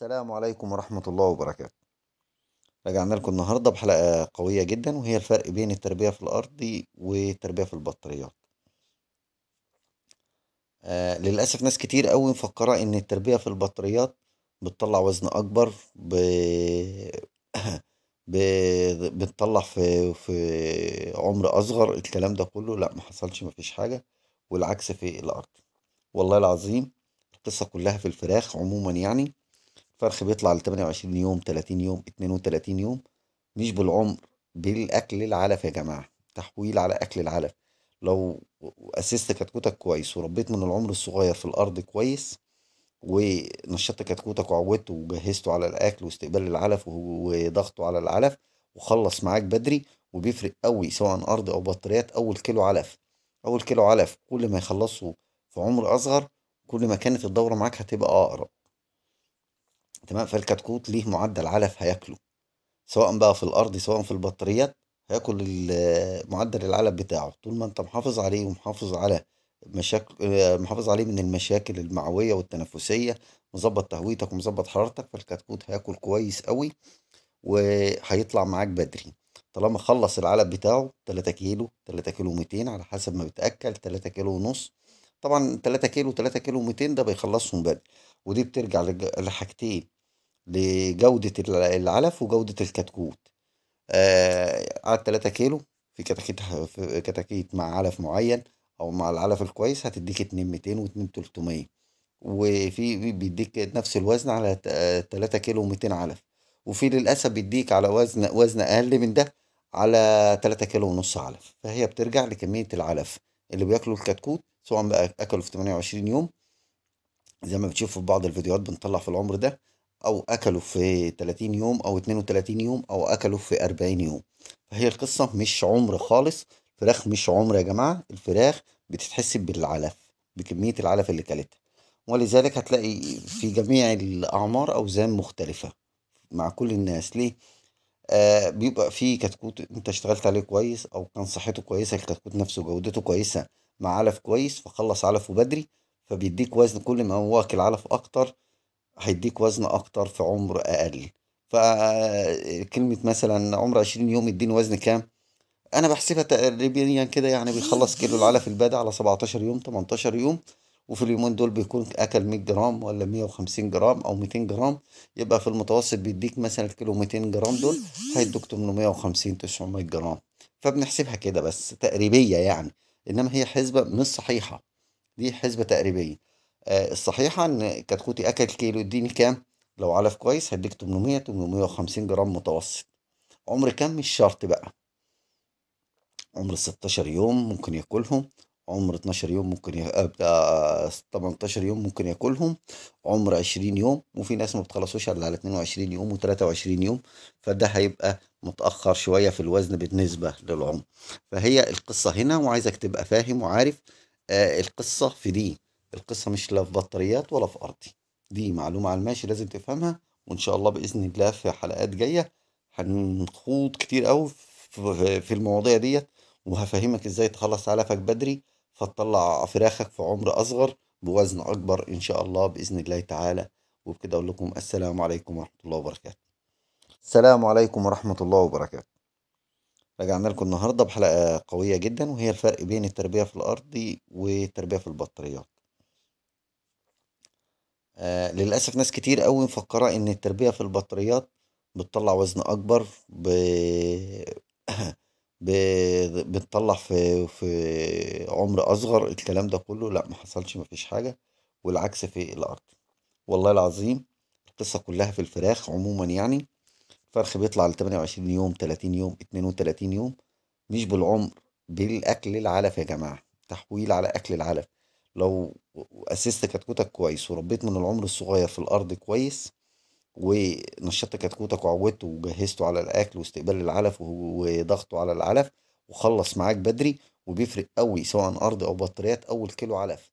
السلام عليكم ورحمة الله وبركاته. رجعنا لكم النهاردة بحلقة قوية جدا، وهي الفرق بين التربية في الأرض والتربية في البطاريات. للأسف ناس كتير قوي مفكرة إن التربية في البطاريات بتطلع وزن أكبر، بتطلع في عمر أصغر، الكلام ده كله لا، ما حصلش، ما فيش حاجة، والعكس في الأرض. والله العظيم القصة كلها في الفراخ عموما، يعني الفرخ بيطلع ل 28 يوم، 30 يوم، 32 يوم، مش بالعمر، بالأكل العلف يا جماعة، تحويل على أكل العلف. لو أسست كتكوتك كويس وربيت من العمر الصغير في الأرض كويس، ونشطت كتكوتك وعودته وجهزته على الأكل واستقبال العلف وضغطه على العلف، وخلص معاك بدري، وبيفرق قوي سواء أرض أو بطاريات. أول كيلو علف، أول كيلو علف كل ما يخلصه في عمر أصغر كل ما كانت الدورة معاك هتبقى أقرب. تمام. فالكتكوت ليه معدل علف هياكله، سواء بقى في الأرض سواء في البطاريات، هياكل معدل العلف بتاعه طول ما انت محافظ عليه ومحافظ على مشاكل، محافظ عليه من المشاكل المعوية والتنفسية، مظبط تهويتك ومظبط حرارتك، فالكتكوت هياكل كويس قوي وهيطلع معاك بدري. طالما خلص العلف بتاعه 3 كيلو، 3 كيلو 200 على حسب ما بتأكل، 3 كيلو ونص، طبعا 3 كيلو، 3 كيلو 200 ده بيخلصهم بدري. ودي بترجع لحاجتين، لجودة العلف وجودة الكتكوت. على 3 كيلو في كتاكيت، في كتاكيت مع علف معين او مع العلف الكويس هتديك اتنين ميتين واتنين تلتمية، وفي بيديك نفس الوزن على 3 كيلو وميتين علف، وفي للأسف بيديك على وزن أقل من ده على 3 كيلو ونص علف. فهي بترجع لكمية العلف اللي بياكله الكتكوت، سواء بقى أكله في 28 يوم زي ما بتشوفوا في بعض الفيديوهات بنطلع في العمر ده، أو أكله في 30 يوم أو 32 يوم، أو أكله في 40 يوم. فهي القصة مش عمر خالص، الفراخ مش عمر يا جماعة، الفراخ بتتحسب بالعلف، بكمية العلف اللي كلتها. ولذلك هتلاقي في جميع الأعمار أوزان مختلفة مع كل الناس. ليه؟ بيبقى في كتكوت انت اشتغلت عليه كويس او كان صحته كويسة، الكتكوت نفسه جودته كويسة مع علف كويس، فخلص علفه بدري، فبيديك وزن. كل ما هو واكل علف اكتر هيديك وزن اكتر في عمر اقل. فكلمة مثلا عمر 20 يوم يديني وزن كام؟ انا بحسبها تقريبا كده، يعني بيخلص كيلو العلف البادئ على 17 يوم، 18 يوم، وفي اليومين دول بيكون اكل 100 جرام ولا 150 جرام او 200 جرام، يبقى في المتوسط بيديك مثلا الكيلو 200 جرام دول هيدوك 850 900 جرام. فبنحسبها كده بس تقريبية يعني، انما هي حسبة مش صحيحة، دي حسبة تقريبية. الصحيحة ان كتكوتي اكل كيلو يديني كام؟ لو علف كويس هيديك 800 850 جرام متوسط. عمر كام؟ مش شرط بقى، عمر 16 يوم ممكن ياكلهم، عمر 12 يوم ممكن 18 يوم ممكن ياكلهم، عمر 20 يوم، وفي ناس ما بتخلصوش الا على 22 يوم و23 يوم، فده هيبقى متأخر شوية في الوزن بالنسبة للعمر. فهي القصة هنا، وعايزك تبقى فاهم وعارف القصة في دي، القصة مش لا في بطاريات ولا في أرضي، دي معلومة على الماشي لازم تفهمها. وإن شاء الله بإذن الله في حلقات جاية هنخوض كتير أوي في المواضيع ديت، وهفهمك إزاي تخلص علفك بدري فتطلع فراخك في عمر أصغر بوزن أكبر إن شاء الله بإذن الله تعالى. وبكده أقول لكم السلام عليكم ورحمة الله وبركاته. السلام عليكم ورحمة الله وبركاته. رجعنا لكم النهاردة بحلقة قوية جدا، وهي الفرق بين التربية في الأرض والتربية في البطاريات. للأسف ناس كتير قوي مفكرة إن التربية في البطاريات بتطلع وزن أكبر، بتطلع في عمر أصغر، الكلام ده كله لا، ما حصلش، ما فيش حاجة، والعكس في الأرض. والله العظيم القصة كلها في الفراخ عموما، يعني الفرخ بيطلع ل 28 يوم، 30 يوم، 32 يوم، مش بالعمر، بالأكل العلف يا جماعة، تحويل على أكل العلف. لو أسست كتكوتك كويس وربيت من العمر الصغير في الأرض كويس، ونشطت كتكوتك وعودته وجهزته على الأكل واستقبال العلف وضغطه على العلف، وخلص معاك بدري، وبيفرق قوي سواء أرض أو بطاريات. أول كيلو علف